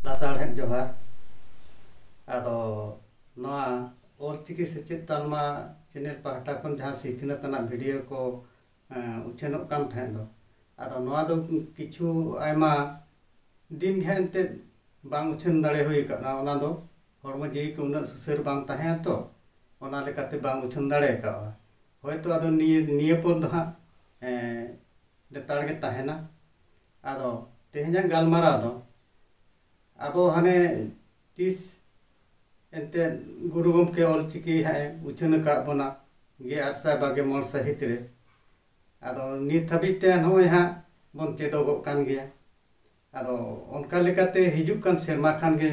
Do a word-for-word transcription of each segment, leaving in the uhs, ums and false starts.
ᱞᱟᱥᱟᱲᱦᱮᱫ ᱡᱚᱦᱟᱨ᱾ ᱟᱫᱚ ᱱᱚᱣᱟ ᱚᱞᱪᱤᱠᱤ ᱥᱮᱪᱮᱫ ᱛᱟᱞᱢᱟ ᱪᱮᱱᱮᱞ ᱯᱟᱦᱴᱟ ᱠᱷᱚᱱ ᱡᱟᱦᱟᱸ ᱥᱤᱠᱷᱱᱟᱹᱛ ᱟᱱᱟᱜ ᱵᱷᱤᱰᱤᱭᱳ ᱠᱚ ᱮᱸ, ᱩᱪᱷᱟᱹᱱᱚᱜ ᱠᱟᱱ ᱛᱟᱦᱮᱸᱫ ᱫᱚ, ᱟᱫᱚ ᱱᱚᱣᱟ ᱫᱚ ᱠᱤᱪᱷᱩ ᱟᱭᱢᱟ ᱫᱤᱱ ᱜᱮ ᱮᱱᱛᱮᱫ ᱵᱟᱝ ᱩᱪᱷᱟᱹᱱ ᱫᱟᱲᱮ ᱦᱩᱭ ᱟᱠᱟᱱᱟ᱾ ᱚᱱᱟ ᱫᱚ ᱦᱚᱲᱢᱚ ᱡᱤᱣᱤ ᱠᱚ ᱩᱱᱟᱹᱜ ᱥᱩᱥᱟᱹᱨ ᱵᱟᱝ ᱛᱟᱦᱮᱸ ᱛᱚ, ᱚᱱᱟ ᱞᱮᱠᱟᱛᱮ ᱵᱟᱝ ᱩᱪᱷᱟᱹᱱ ᱫᱟᱲᱮ ᱟᱠᱟᱫᱼᱟ᱾ ᱦᱳᱭᱛᱳ ᱟᱫᱚ ᱱᱤᱭᱟᱹ ᱱᱤᱭᱟᱹ ᱯᱚᱨ ᱫᱚ ᱦᱟᱸᱜ ᱮᱸ, ᱞᱮᱛᱟᱲ ᱜᱮ ᱛᱟᱦᱮᱱᱟ᱾ ᱟᱫᱚ ᱛᱮᱦᱮᱧᱟᱜ ᱜᱟᱞᱢᱟᱨᱟᱣ ᱫᱚ ᱟᱵᱚ ᱦᱟᱱᱮ ᱛᱤᱥ ᱮᱱᱛᱮᱫ ᱜᱩᱨᱩ ᱜᱚᱢᱠᱮ ᱚᱞᱪᱤᱠᱤ ᱦᱟᱸᱜ ᱮ ᱩᱪᱷᱟᱹᱱ ᱟᱠᱟᱫ ᱵᱚᱱᱟ ᱜᱮᱞ ᱟᱨᱮ ᱥᱟᱭ ᱵᱟᱨ ᱜᱮᱞ ᱢᱚᱬᱮ ᱥᱟᱹᱦᱤᱛ ᱨᱮ᱾ ᱟᱫᱚ ᱱᱤᱛ ᱦᱟᱹᱵᱤᱡ ᱛᱮ ᱱᱚᱜᱼᱚᱭ ᱦᱟᱸᱜ ᱵᱚᱱ ᱪᱮᱫᱚᱜᱚᱜ ᱠᱟᱱ ᱜᱮᱭᱟ᱾ ᱟᱫᱚ ᱚᱱᱠᱟ ᱞᱮᱠᱟᱛᱮ ᱦᱤᱡᱩᱜ ᱠᱟᱱ ᱥᱮᱨᱢᱟ ᱠᱷᱟᱱ ᱜᱮ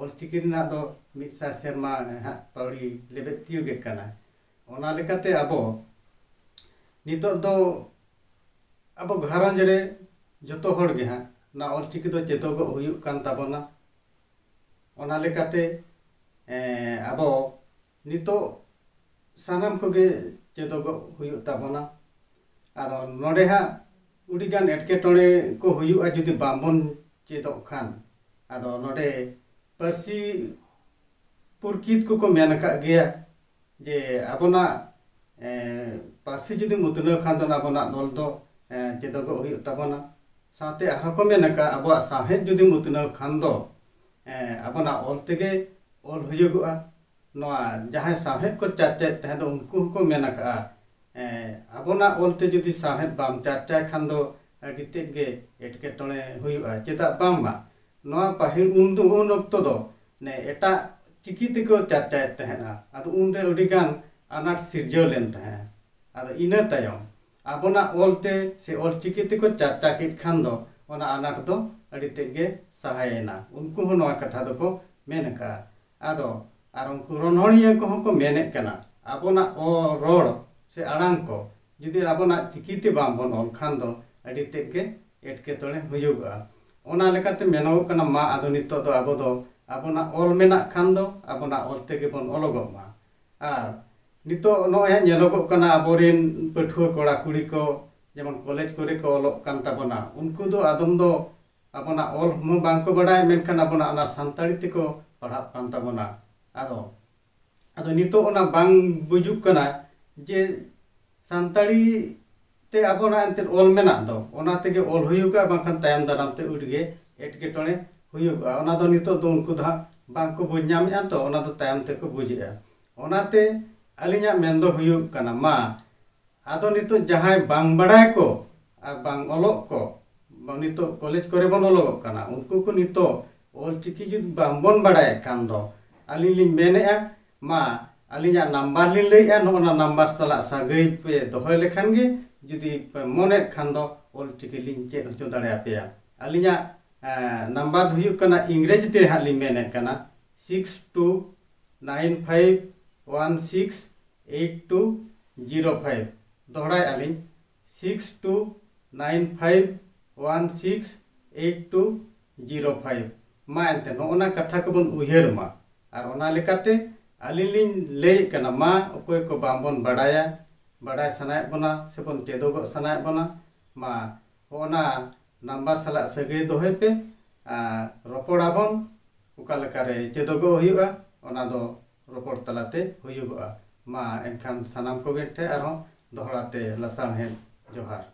ᱚᱞᱪᱤᱠᱤ ᱨᱮᱱᱟᱜ ᱫᱚ ᱢᱤᱫ ᱥᱟᱭ ᱥᱮᱨᱢᱟ ᱦᱟᱸᱜ ᱯᱟᱹᱣᱲᱤ ᱞᱮᱵᱮᱫ ᱛᱤᱭᱳᱜᱮᱫ ᱠᱟᱱᱟ᱾ ᱚᱱᱟ ᱞᱮᱠᱟᱛᱮ ᱟᱵᱚ ᱱᱤᱛᱚᱜ ᱫᱚ ᱟᱵᱚ ᱜᱷᱟᱨᱚᱸᱡᱽ ᱨᱮ ᱡᱚᱛᱚ ᱦᱚᱲ ᱜᱮ ᱦᱟᱸᱜ ᱚᱱᱟ ᱚᱞᱪᱤᱠᱤ ᱫᱚ ᱪᱮᱫᱚᱜᱚᱜ ᱦᱩᱭᱩᱜ ᱠᱟᱱ ᱛᱟᱵᱚᱱᱟ᱾ ᱚᱱᱟ ᱞᱮᱠᱟᱛᱮ ᱮᱸ, ᱟᱵᱚ ᱱᱤᱛᱚᱜ ᱥᱟᱱᱟᱢ ᱠᱚᱜᱮ ᱪᱮᱫᱚᱜᱚᱜ ᱦᱩᱭᱩᱜ ᱛᱟᱵᱚᱱᱟ᱾ ᱟᱫᱚ ᱱᱚᱰᱮ ᱦᱟᱸᱜ ᱟᱹᱰᱤᱜᱟᱱ ᱮᱴᱠᱮᱴᱚᱬᱮ ᱠᱚ ᱦᱩᱭᱩᱜᱼᱟ ᱡᱩᱫᱤ ᱵᱟᱝᱵᱚᱱ ᱪᱮᱫᱚᱜ ᱠᱷᱟᱱ᱾ ᱟᱫᱚ ᱱᱚᱰᱮ ᱯᱟᱹᱨᱥᱤ ᱯᱩᱨᱠᱤᱛ ᱠᱚᱠᱚ ᱢᱮᱱ ᱟᱠᱟᱫ ᱜᱮᱭᱟ ᱡᱮ ᱟᱵᱚᱱᱟᱜ ᱮᱸ, ᱯᱟᱹᱨᱥᱤ ᱡᱩᱫᱤᱢ ᱩᱛᱱᱟᱹᱣ ᱠᱷᱟᱱ ᱫᱚ ᱟᱵᱚᱱᱟᱜ ᱚᱞ ᱫᱚ ᱮᱸ, ᱪᱮᱫᱚᱜᱚᱜ ᱦᱩᱭᱩᱜ ᱛᱟᱵᱚᱱᱟ᱾ ᱥᱟᱶᱛᱮ ᱟᱨᱦᱚᱸ ᱠᱚ ᱢᱮᱱ ᱟᱠᱟᱫ ᱟᱵᱚᱣᱟᱜ ᱥᱟᱶᱦᱮᱫ ᱡᱩᱫᱤᱢ ᱩᱛᱱᱟᱹᱣ ᱠᱷᱟᱱ ᱫᱚ ᱮᱸ, ᱟᱵᱚᱱᱟᱜ ᱚᱞ ᱛᱮᱜᱮ ᱚᱞ ᱦᱩᱭᱩᱜᱚᱜᱼᱟ᱾ ᱱᱚᱣᱟ ᱡᱟᱦᱟᱸᱭ ᱥᱟᱶᱦᱮᱫ ᱠᱚ ᱪᱟᱨᱪᱟᱭᱮᱫ ᱛᱟᱦᱮᱸ ᱫᱚ ᱩᱱᱠᱩ ᱦᱚᱸᱠᱚ ᱢᱮᱱ ᱟᱠᱟᱫᱼᱟ, ᱮᱸ, ᱟᱵᱚᱱᱟᱜ ᱚᱞ ᱛᱮ ᱡᱩᱫᱤ ᱥᱟᱶᱦᱮᱫ ᱵᱟᱢ ᱪᱟᱨᱪᱟᱭ ᱠᱷᱟᱱ ᱫᱚ ᱟᱹᱰᱤ ᱛᱮᱫ ᱜᱮ ᱮᱴᱠᱮᱴᱚᱬᱮ ᱦᱩᱭᱩᱜᱼᱟ᱾ ᱪᱮᱫᱟᱜ ᱵᱟᱝᱢᱟ ᱱᱚᱣᱟ ᱯᱟᱹᱦᱤᱞ ᱩᱱ ᱫᱚ, ᱩᱱ ᱚᱠᱛᱚ ᱫᱚ ᱱᱮ ᱮᱴᱟᱜ ᱪᱤᱠᱤ ᱛᱮᱠᱚ ᱪᱟᱨᱪᱟᱭᱮᱫ ᱛᱟᱦᱮᱸᱫᱼᱟ᱾ ᱟᱫᱚ ᱩᱱᱨᱮ ᱟᱹᱰᱤᱜᱟᱱ ᱟᱱᱟᱴ ᱥᱤᱨᱡᱟᱹᱣ ᱞᱮᱱ ᱛᱟᱦᱮᱸᱫ᱾ ᱟᱫᱚ ᱤᱱᱟᱹ ᱛᱟᱭᱚᱢ ᱟᱵᱚᱱᱟᱜ ᱚᱞ ᱛᱮ ᱥᱮ ᱚᱞ ᱪᱤᱠᱤ ᱛᱮᱠᱚ ᱪᱟᱨᱪᱟ ᱠᱮᱫ ᱠᱷᱟᱱ ᱫᱚ ᱚᱱᱟ ᱟᱱᱟᱴ ᱫᱚ ᱟᱹᱰᱤ ᱛᱮᱫ ᱜᱮ ᱥᱟᱦᱟᱭᱮᱱᱟ᱾ ᱩᱱᱠᱩ ᱦᱚᱸ ᱱᱚᱣᱟ ᱠᱟᱛᱷᱟ ᱫᱚᱠᱚ ᱢᱮᱱ ᱟᱠᱟᱫᱼᱟ᱾ ᱟᱫᱚ ᱟᱨ ᱩᱱᱠᱩ ᱨᱚᱱᱚᱲᱤᱭᱟᱹ ᱠᱚᱦᱚᱸ ᱠᱚ ᱢᱮᱱᱮᱫ ᱠᱟᱱᱟ, ᱟᱵᱚᱱᱟᱜ ᱚ-, ᱨᱚᱲ ᱥᱮ ᱟᱲᱟᱝ ᱠᱚ ᱡᱩᱫᱤ ᱟᱵᱚᱱᱟᱜ ᱪᱤᱠᱤ ᱛᱮ ᱵᱟᱝ ᱵᱚᱱ ᱚᱞ ᱠᱷᱟᱱ ᱫᱚ ᱟᱹᱰᱤ ᱛᱮᱫ ᱜᱮ ᱮᱴᱠᱮᱴᱚᱬᱮ ᱦᱩᱭᱩᱜᱚᱜᱼᱟ᱾ ᱚᱱᱟ ᱞᱮᱠᱟᱛᱮ ᱢᱮᱱᱚᱜᱚᱜ ᱠᱟᱱᱟ, ᱢᱟ ᱟᱫᱚ ᱱᱤᱛᱚᱜ ᱫᱚ ᱟᱵᱚ ᱫᱚ ᱟᱵᱚᱱᱟᱜ ᱚᱞ ᱢᱮᱱᱟᱜ ᱠᱷᱟᱱ ᱫᱚ ᱟᱵᱚᱱᱟᱜ ᱚᱞ ᱛᱮᱜᱮ ᱵᱚᱱ ᱚᱞᱚᱜᱚᱜ ᱢᱟ᱾ ᱟᱨ ᱱᱤᱛᱚᱜ ᱱᱚᱜᱼᱚᱭ ᱦᱟᱸᱜ ᱧᱮᱞᱚᱜᱚᱜ ᱠᱟᱱᱟ, ᱟᱵᱚᱨᱮᱱ ᱯᱟᱹᱴᱷᱩᱣᱟᱹ ᱠᱚᱲᱟ ᱠᱩᱲᱤ ᱠᱚ ᱡᱮᱢᱚᱱ ᱠᱚᱞᱮᱡᱽ ᱠᱚᱨᱮ ᱠᱚ ᱚᱞᱚᱜ ᱠᱟᱱ ᱛᱟᱵᱚᱱᱟ, ᱩᱱᱠᱩ ᱫᱚ ᱟᱫᱚᱢ ᱫᱚ ᱟᱵᱚᱱᱟᱜ ᱚᱞ ᱦᱚᱸ ᱵᱟᱝ ᱠᱚ ᱵᱟᱲᱟᱭᱟ, ᱢᱮᱱᱠᱷᱟᱱ ᱟᱵᱚᱱᱟᱜ ᱚᱱᱟ ᱥᱟᱱᱛᱟᱲᱤ ᱛᱮᱠᱚ ᱯᱟᱲᱦᱟᱜ ᱠᱟᱱ ᱛᱟᱵᱚᱱᱟ᱾ ᱟᱫᱚ ᱟᱫᱚ ᱱᱤᱛᱚᱜ ᱚᱱᱟ ᱵᱟᱝ ᱵᱩᱡᱩᱜ ᱠᱟᱱᱟ ᱡᱮ ᱥᱟᱱᱛᱟᱲᱤ ᱛᱮ ᱟᱵᱚᱱᱟᱜ ᱮᱱᱛᱮᱫ ᱚᱞ ᱢᱮᱱᱟᱜ ᱫᱚ, ᱚᱱᱟ ᱛᱮᱜᱮ ᱚᱞ ᱦᱩᱭᱩᱜᱼᱟ, ᱵᱟᱝᱠᱷᱟᱱ ᱛᱟᱭᱚᱢ ᱫᱟᱨᱟᱢ ᱛᱮ ᱟᱹᱰᱤᱜᱮ ᱮᱴᱠᱮᱴᱚᱬᱮ ᱦᱩᱭᱩᱜᱼᱟ᱾ ᱚᱱᱟ ᱫᱚ ᱱᱤᱛᱚᱜ ᱫᱚ ᱩᱱᱠᱩ ᱫᱚ ᱦᱟᱸᱜ ᱵᱟᱝ ᱠᱚ ᱵᱩᱡᱽ ᱧᱟᱢᱮᱫᱼᱟ, ᱛᱚ ᱚᱱᱟ ᱫᱚ ᱛᱟᱭᱚᱢ ᱛᱮᱠᱚ ᱵᱩᱡᱮᱜᱼᱟ᱾ ᱚᱱᱟᱛᱮ ᱟᱹᱞᱤᱧᱟᱜ ᱢᱮᱱ ᱫᱚ ᱦᱩᱭᱩᱜ ᱠᱟᱱᱟ, ᱢᱟ ᱟᱫᱚ ᱱᱤᱛᱚᱜ ᱡᱟᱦᱟᱸᱭ ᱵᱟᱝ ᱵᱟᱲᱟᱭ ᱠᱚ ᱟᱨ ᱵᱟᱝ ᱚᱞᱚᱜ ᱠᱚ, ᱵᱟ-, ᱱᱤᱛᱚᱜ ᱠᱚᱞᱮᱡᱽ ᱠᱚᱨᱮ ᱵᱚᱱ ᱚᱞᱚᱜᱚᱜ ᱠᱟᱱᱟ, ᱩᱱᱠᱩ ᱠᱚ ᱱᱤᱛᱚᱜ ᱚᱞᱪᱤᱠᱤ ᱡᱩᱫᱤ ᱵᱟᱝᱵᱚᱱ ᱵᱟᱲᱟᱭᱮᱫ ᱠᱷᱟᱱ ᱫᱚ, ᱟᱹᱞᱤᱧ ᱞᱤᱧ ᱢᱮᱱᱮᱫᱼᱟ, ᱢᱟ ᱟᱹᱞᱤᱧᱟᱜ ᱱᱟᱢᱵᱟᱨ ᱞᱤᱧ ᱞᱟᱹᱭᱮᱫᱼᱟ, ᱱᱚᱜᱼᱚ ᱱᱟ ᱱᱟᱢᱵᱟᱨ ᱥᱟᱞᱟᱜ ᱥᱟᱹᱜᱟᱹᱭ ᱯᱮ ᱫᱚᱦᱚᱭ ᱞᱮᱠᱷᱟᱱ ᱜᱮ, ᱡᱩᱫᱤ ᱯᱮ ᱢᱚᱱᱮᱫ ᱠᱷᱟᱱ ᱫᱚ ᱚᱞᱪᱤᱠᱤ ᱞᱤᱧ ᱪᱮᱫ ᱦᱚᱪᱚ ᱫᱟᱲᱮᱭᱟᱯᱮᱭᱟ᱾ ᱟᱹᱞᱤᱧᱟᱜ ᱱᱟᱢᱵᱟᱨ ᱫᱚ ᱦᱩᱭᱩᱜ ᱠᱟᱱᱟ, ᱤᱝᱨᱮᱡᱤ ᱛᱮ ᱦᱟᱸᱜ ᱞᱤᱧ ᱢᱮᱱᱮᱫ ᱠᱟᱱᱟ, six two nine five one six eight two zero five᱾ ᱫᱚᱦᱲᱟᱭᱮᱫᱼᱟ ᱞᱤᱧ, six two nine five one six eight two zero five᱾ ᱢᱟ ᱮᱱᱛᱮ ᱱᱚᱜᱼᱚ ᱱᱟ ᱠᱟᱛᱷᱟ ᱠᱚᱵᱚᱱ ᱩᱭᱦᱟᱹᱨ ᱢᱟ᱾ ᱟᱨ ᱚᱱᱟ ᱞᱮᱠᱟᱛᱮ ᱟᱹᱞᱤᱧ ᱞᱤᱧ ᱞᱟᱹᱭᱮᱫ ᱠᱟᱱᱟ, ᱢᱟ ᱚᱠᱚᱭ ᱠᱚ ᱵᱟᱝᱵᱚᱱ ᱵᱟᱲᱟᱭᱟ, ᱵᱟᱲᱟᱭ ᱥᱟᱱᱟᱭᱮᱫ ᱵᱚᱱᱟ ᱥᱮᱵᱚᱱ ᱪᱮᱫᱚᱜᱚᱜ ᱥᱟᱱᱟᱭᱮᱫ ᱵᱚᱱᱟ, ᱢᱟ ᱚᱱᱟ ᱱᱟᱢᱵᱟᱨ ᱥᱟᱞᱟᱜ ᱥᱟᱹᱜᱟᱹᱭ ᱫᱚᱦᱚᱭ ᱯᱮ᱾ ᱟᱨ ᱨᱚᱯᱚᱲ ᱟᱵᱚᱱ, ᱚᱠᱟ ᱞᱮᱠᱟᱨᱮ ᱪᱮᱫᱚᱜᱚᱜ ᱦᱩᱭᱩᱜᱼᱟ, ᱚᱱᱟ ᱫᱚ ᱨᱚᱯᱚᱲ ᱛᱟᱞᱟᱛᱮ ᱦᱩᱭᱩᱜᱚᱜᱼᱟ᱾ ᱢᱟ ᱮᱱᱠᱷᱟᱱ ᱥᱟᱱᱟᱢ ᱠᱚᱜᱮ ᱴᱷᱮᱱ ᱟᱨᱦᱚᱸ ᱫᱚᱦᱲᱟ ᱛᱮ ᱞᱟᱥᱟᱲᱦᱮᱫ ᱡᱚᱦᱟᱨ᱾